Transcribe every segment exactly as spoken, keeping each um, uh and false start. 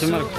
Norok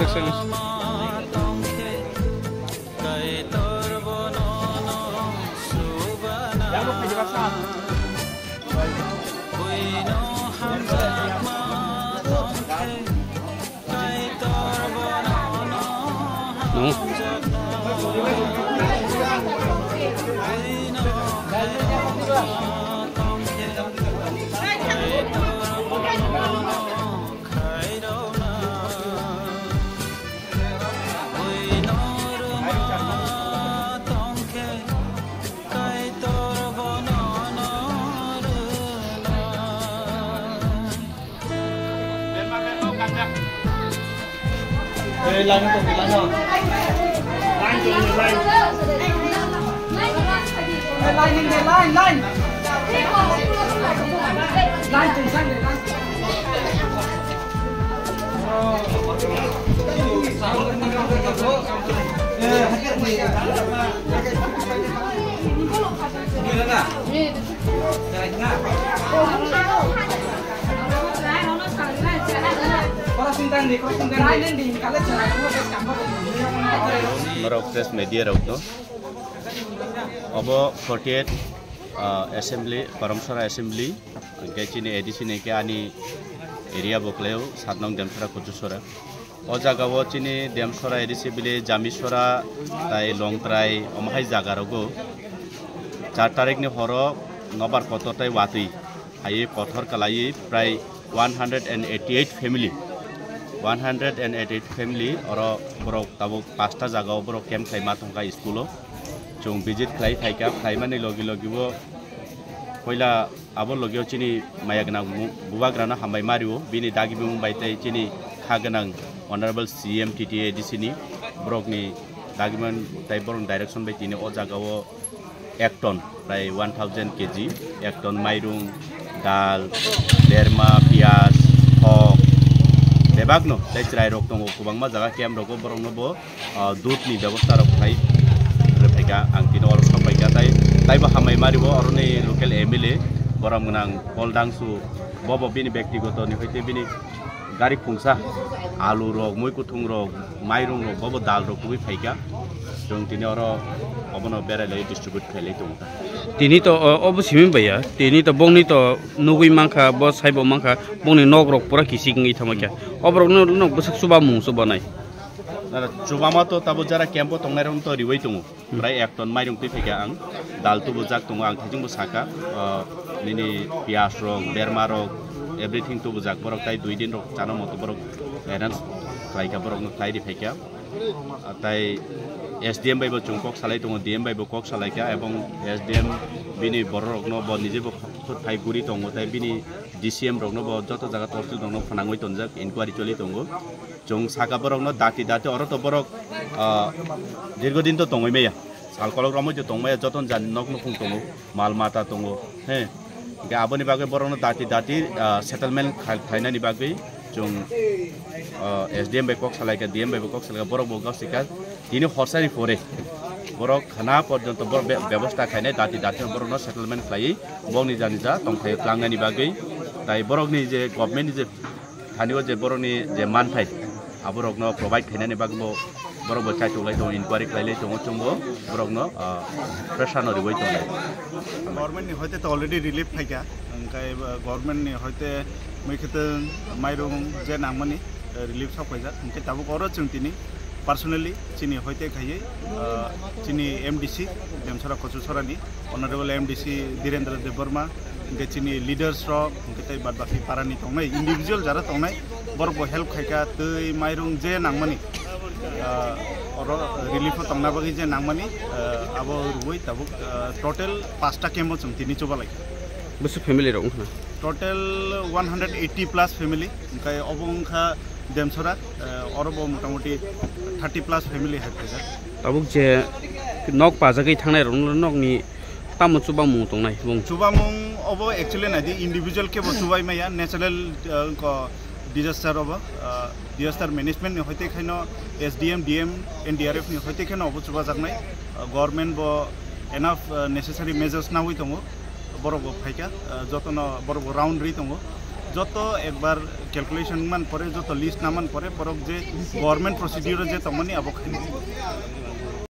press media rok no obo forty eight, ah, assembly, Paramsara assembly, hingke chini A D C ni ke ani area bo kleo, satnong Demsara Kuchusora. O jaga o chini Demsora A D C village, Jamisora, tai Longtrai, omo hai jaga rogo char tarik ni horo nobar kotor tai watwi hai kothor kalai prai one hundred and eighty eight family, one hundred and eighty eight family oro borok tabuk pasta jaga o borok camp khlai ma tongkha school o. Chwng visit khlai phaikha, phaimani logi logi bo puila abo logi o chini maya gwnang mu-, bubagrano hambai mario, bini dagi bumung bai tei chini kha gwnang Honorable C M T T A D C ni borokni dagiman tei borokni direction bai tini o jaga o ek ton, prai one thousand K G, ek ton mairung, dal, derma, piyaj, thok, bebakno tei chwrairok tongo, kwbangma jaga camp rogo borokno bo, ah, dudni bebosta rok khlai rwphaikha, ang tini oro sokphaikha, tai taibo hambai maribo oroni local M L A borom gwnang Paul Dangsu, bobo bini bektigoto ni hoite bini gari phungsa, alu rok, mui kuthung rok, mairung rok, bobo dal rok tubui phaikha. Chwng tini oro obono berai lai distribute khailai tongo. Tini to, o, obo simi baiya, tini to bongni to nugui mankha, bo saibo mankha, bongni nok rok pura kisik wngwi thangma kha. Oborok no, nok bwsak chuba mung chubanai. Nara chubama to tabo jara camp o tongnai rok to riwi tongo. Prai ek ton mairung twi phaikha ang, dal tubujak tongo, ang thaichung bo saka, ah, nini piyaj rok, berma rok, everything tubujak, borok tai dui din rok chana moto borok arrange khlaikha, borok no khlai ri phaikha. Ah, tai S D M bai bo chwng kok salai tongo, D M bai bo kok salaikha, ebong S D M bini borok rok no bo nije bo phai guri tongo, tai bini D C M rok no bo joto jaga torchlight rok no phanangwi tonjak, inquiry choli tongo. Chwng saka borokno dati dati oro to borok, ah, dirgo din to tongwi maya. Sal kolok romwi to tongmaya, joton jani nok nukhung tongo, mal mata tongo, he. Hingke aboni bagwi borokno dati dati, ah, settlement khai-, khainani bagwi chwng, ah, S D M bai kok salaikha, D M bai bo kok salaikha, borok bo gosika tini horsani pore borok khana porjonto borok be-, bebosta khainai dati dati borokno settlement khlaiwi bongni jani ja tongthai tlangnani bagwi. Tai borokni je government ni je thani o je borokni je manthai, aborokno provide khainani bagwi bo borok bo chaitok lai tongo, inquiry khlai lai tongo, chwngbo borokno, ah, pressure no riwi tongo. Government ni hoite to already relief phaikha, hingkhe, ah, government ni hoite mui khwtwng mairung je nangmani, eh, relief sok phaijak, hingkhe tabuk oro chwng tini personally chini hoite khaiwi, ah, chini M D C Demsora Kochusorani, Honorable M D C Dhirendra Debbarma, hingke chini leaders rok, hingke tei bad baki para ni tongnai, individual jara tongnai, borok bo help khaika, twi, mairung je nangmani, ah, oro relief o tongna bagwi je nangmani, ah, abo rwui tabuk, ah, total pasta camp o chwng tini chubalai. Bwswk family rok wngkha na? Total one hundred eighty plus family, hingke obo wngkha Demsora, eh, oro bo motamoti thirty plus family hai phaijak. Tabuk je nok pajagwi thangnai rok nokni tamo chubamung tongnai bung? Chubamung obo actually naidi individual kebo chubai maya, natural, eh, ko disaster obo, eh, disaster management ni hoite khaino S D M, D M, N D R F ni hoite khaino obo chubajaknai. Eh, government bo enough, eh, necessary measures nawi tongo. Borok bo phaikha, eh, jotono borok bo round ri tongo. Joto ekbar calculation man pore, joto list na man pore, borok je government procedure je tongmani abo khainai.